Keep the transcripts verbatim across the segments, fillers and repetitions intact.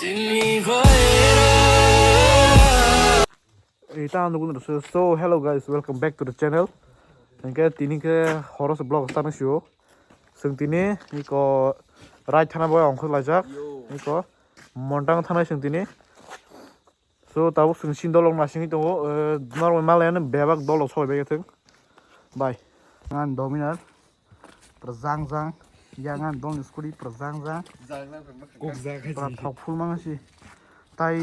Ita ang nugwi rwse. So, hello guys, welcome back to the channel. Hingke tini khe horo se vlog start sio. Chwng tini iko Rai thana bai ongkhor laijak. Iko Montang thana chwng tini. So, tabuk chwng sin dolong nasingwi tongo. Eh, normal malaya no bebak dolo soi bai thung. Bai. Ngan Dominar. Pura jang jang. Ya ngan dong scooty pura jang jang. Kok jang khai. Pura thok full mang si. Tai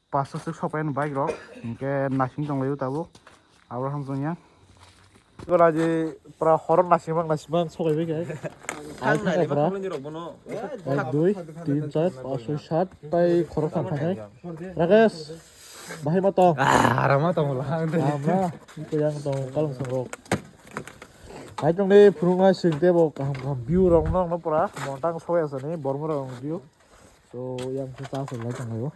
pasta sik sopai bike rok. Hingke nasing tong layo tabuk. Abo ham jong ya. Iko na je pura horok nasimang nasimang sokai bai kai. Ai thang pura. Ek, dui, tin, char, panch, soi, sat, tai khorok thang thang hai. Rakesh, bahai ma tong. Ah, arama tong la. Arama, iko yang tong kalong songrok. Hai tong de phurung nai sing tebo kaham kaham view rok no no pura montang soya sani bormo rok view. So, yang se chance lai tong layo.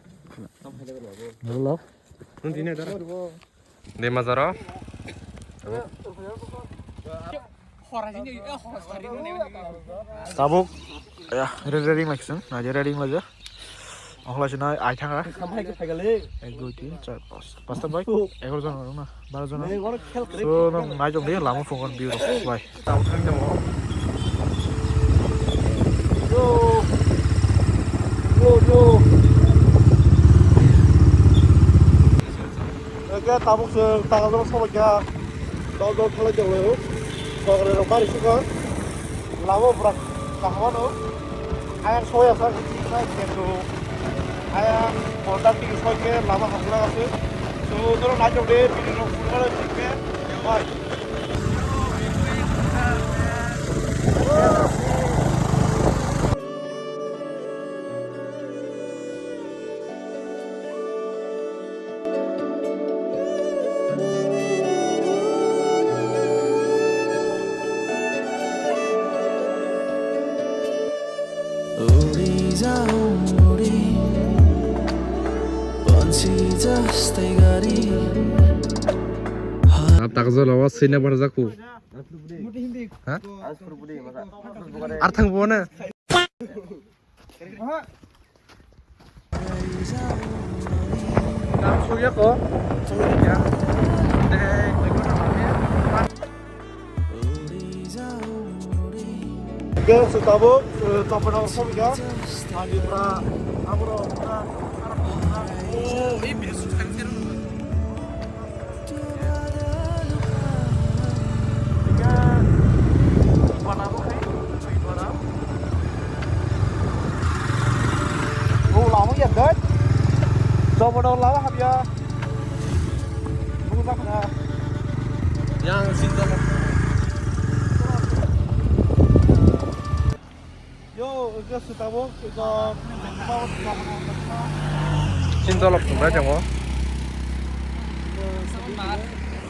Hello. Nung tini ada. De mazaro. Tabuk. Ya, ready ready maksung. Na je ready maja. Okhla sina ai thanga. Ek, dui, tin, char, panch. Pasta bai. Egaro jon rok na. Baro jon. So, nung nai jong de lama phone view rok. Bai. Tabuk thang tongo. Yo. Yo, yo. Oke, tabuk se tanggal dua sobaikha. Dol dol thalai tongo. Sokre rok bari suka. Lama bwrak kaham ano. Ayang soya sa, sa, sa, sa, ayang kontak tiki soike lama hasla ase. So, doro nai jok de, bini rok phunukna rok chikhe. Bye. Uri jau uri, pansi jastai gari. Ap tak jolo wa sina barjaku. Ha? Ar thang bo na. Guys, tabuk, eh, Chopra Nagar sobaikha. Ani pura, abro pura, oh, ini video shoot kan sih. Yang cinta. Yo, iko se tabuk, iko. Chin dolok thumbai tongo.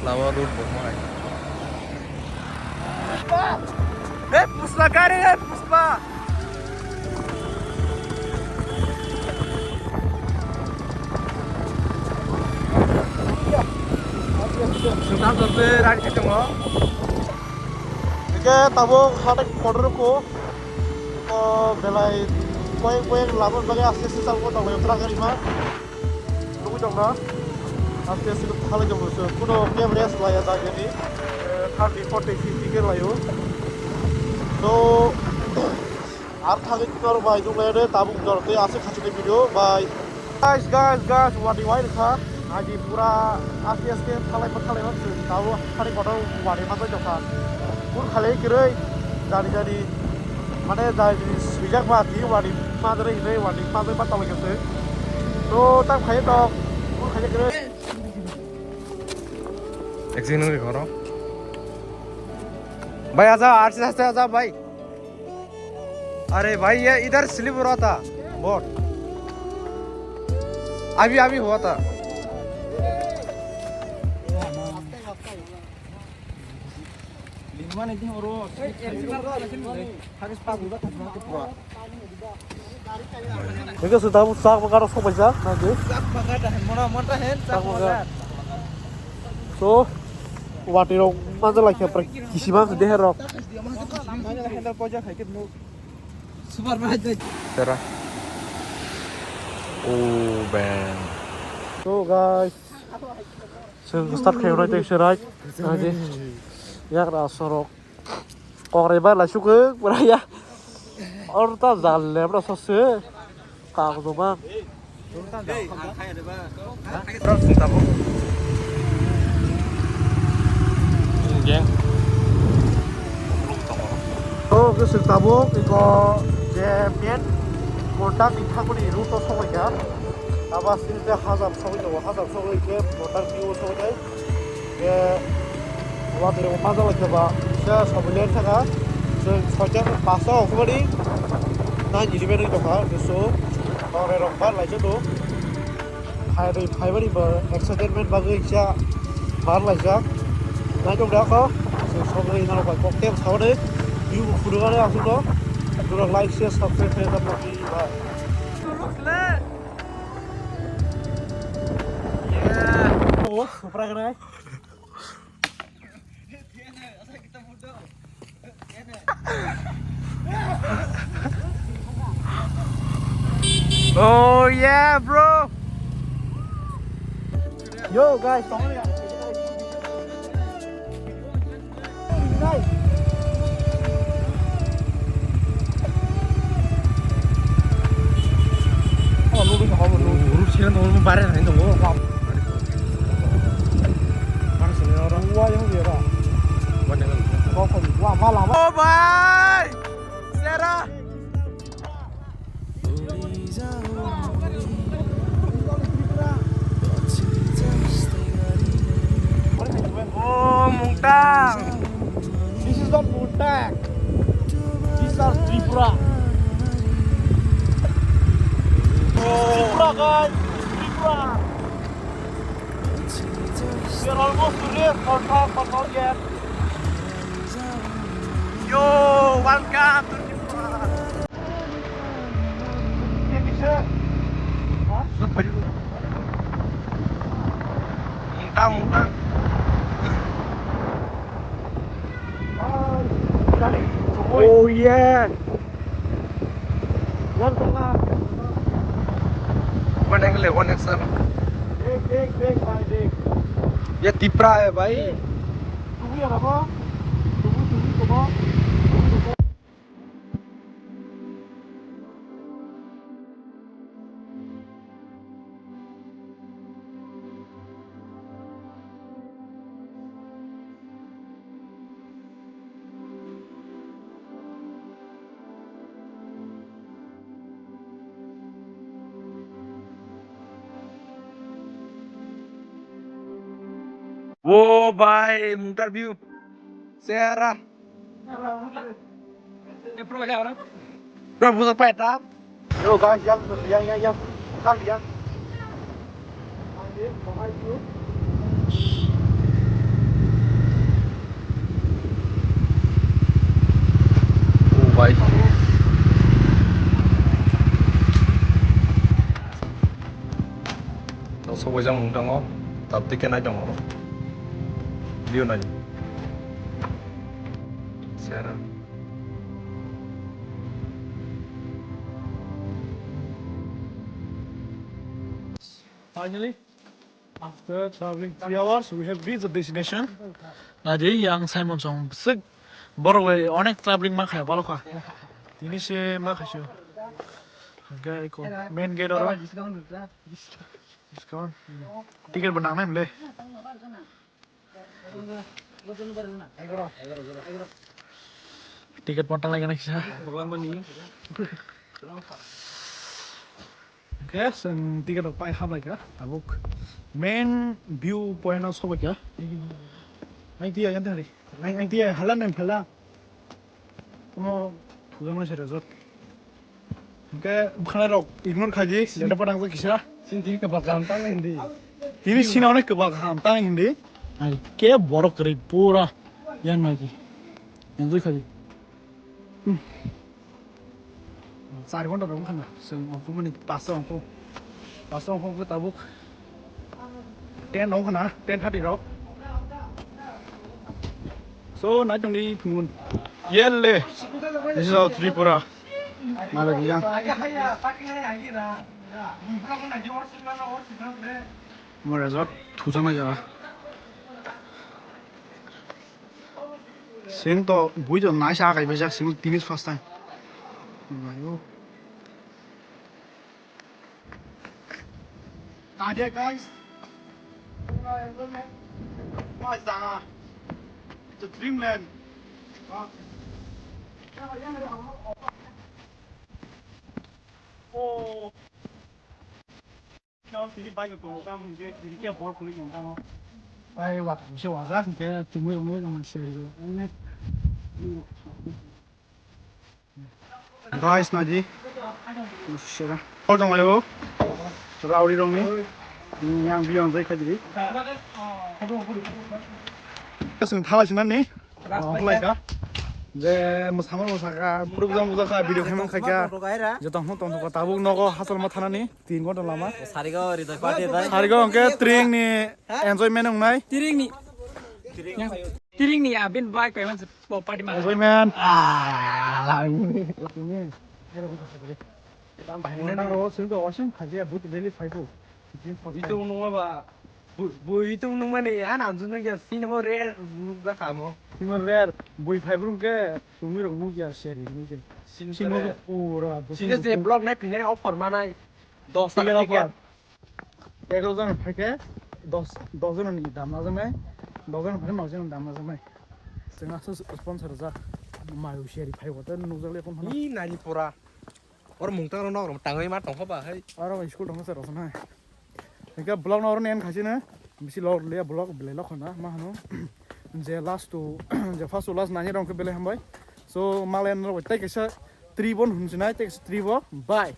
Lama road bo mai. Eh, Pushpa gari, eh, Pushpa. Setan tope ride khe tongo. Ike tabuk hathai kotor ko. O belai koyek koyek lama bagwi aste aste chal ko tonglaio truck gari ma. Nugwi tongna. Aste aste ko thalai tongo se. Kuno camera se laya jagani. Thirty, forty, fifty ke laio. So, ar thagwi tor bai nukle de tabuk jor tei aswk khachini video bai. Guys, guys, guys, wadi wai rwkha. Aji pura aste aste thalai pa thalai pa se tabo hari kotor wadi ma tong kha. Pur khali kwrwi jani jani mane jani swijak ma ti wadi ma dere hinwi wadi ma dere pa tong kha se. To tak khai to pur khali kwrwi. Accident ghoro. Bhai, aja, aste aste aja, bhai. अरे भाई, ये इधर स्लिप हो रहा था बहुत। अभी अभी हुआ था। Hingke se tabuk chak bo garo sok bai jak, nai di. Chak bo garo, mona, mona hen, chak bo garo. So, wati rok manjak lai khe prai kisi manjak deher rok. Super market. Tera. Oh, bang. So, guys, chwng start khairok nai tei se right. Agi, yak ra sorok. Kok rai ba lai sukuk, bra ya. Or ta jal le, bra sose. Kak do ba. O, ke sing tabuk, iko je main montan ni thangmani route o sogwi kha. Aba sini te hazar sogwi tongo, hazar sogwi ke montan view o sogwi nai. Ke wadi rok ma jala ke ba, se sogwi le thaka. Se soja pasa okmani nai eleven oi tongkha, so ore rok ba lai jadu. Phairwi phaibari bo excitement bagwi kisa bar laijak. Naitok da kho. Chwng sogwi norok bai kok tem sawi. View bo phunukgani aswkno. Norok like, share, subscribe khe tamo di bai. Yeah. Oh, supra gwnai. Oh yeah, bro. Yo guys, tong ya. Oh, lu bisa kamu lu. Urus sih kan orang bareng itu. Oh, bhai! Sera! Oh, Mungtang! This is not Mungtang. These are Tripura. Tripura, guys. Tripura. We are almost to reach Kotha, Kotha yet. Yo, welcome to Tripura. Mungtang, Mungtang. Oh yeah. One angle, one action. देख, देख, देख भाई, देख। ये तिपरा है भाई। तू भी आ रहा। तू भी, तू भी, तू भी। O bhai, Mungtar view. Sera. Bro, busa peta. Yo, guys, yang, yang, yang, yang. Kan, yang. Oh, bhai. Tong sogwi jang tongo. Tabti kenai tongo. View nai. Sera. Finally, after traveling three hours, we have reached the destination. Naidi, yang Simon song bwswk borok bai onek traveling ma kha, balo kha. Tini se ma kha sio. Hingke eko main gate oro. Discount. Ticket bo nangnai mle. Ticket pontang lagi na kisa. Oke, sen ticket rok pai hablai kha. Tabuk main view point o sobai kha. Ang tiya yang tadi. Ang tiya halan nang phala. Kono thujaknai se resort. Hingke bwkhanai rok ignore khaidi, leda phanang kisa. Sini tini kwbak kaham tang hindi. Tini sini onek kwbak kaham tang hindi. Ai, ke borok kwrwi pura yang naidi. Enjoy khaidi. Hmm. Char ghonta rok wngkha na, chwng ongkhormani pasta ongkho. Pasta ongkho tabuk. Ten rok na, ten thirty rok. So, nai tongdi phungun. Yelle. This is our Tripura. Malai yang. Mo resort thujaknai jaga. Sing to bui to nice a kaibaijak sing tini first time. Nayo. Nadia guys. Nice jaga. It's a dreamland. Oh. Bai, wa, se wa, ja, ke, tumui, tumui, tumui, se. Guys, naji. Sera. Kol dong layo. Rauri rong ni. Yang biang zai kadi. Kasing thala sinan ni. Lai ka. Je musama musaka, puruk jang musaka, video khaimang khaika. Jotong hon tong ko tabuk nogo hasal ma thanani. Tin ghonta lama. Sarigo ridoi party dai. Sarigo hwnkhe tring ni enjoyment wngnai. Tring ni. Tring ni abin bike payment po party ma. Enjoyment. Ah, la ini. Tam bahai nang ro sing do osim khaje but daily five. Itu nungma ba. Bu itu nungma ni an anjun nang ya sini mo rare. Ba kamo. Sini mo rare. Bui five room ke sumi rok mu ya seri mu ke. Sini mo pura. Sini je block nai pinai offer manai. Dos ta ticket. Egaroh jon phaikhe dos, dos jonani dam lajaknai, dos jon phaikhe nos jonani dam lajaknai. Chwng aswk sponsor rijak, mayu seri phaibo tei nukjakle phone phano. Ni nani pura. Oro mungtang rok nok rok tangwi ma tongkha ba hai. Oro school tongkha se rosonai. Hingke vlog no oro ni end khaisino, bisi log le vlog belai log khona ma hano. Je last to, je first to last nani rok belai hambai. So malen rok tei kaisa tribo hunsinai tei kaisa tribo bye.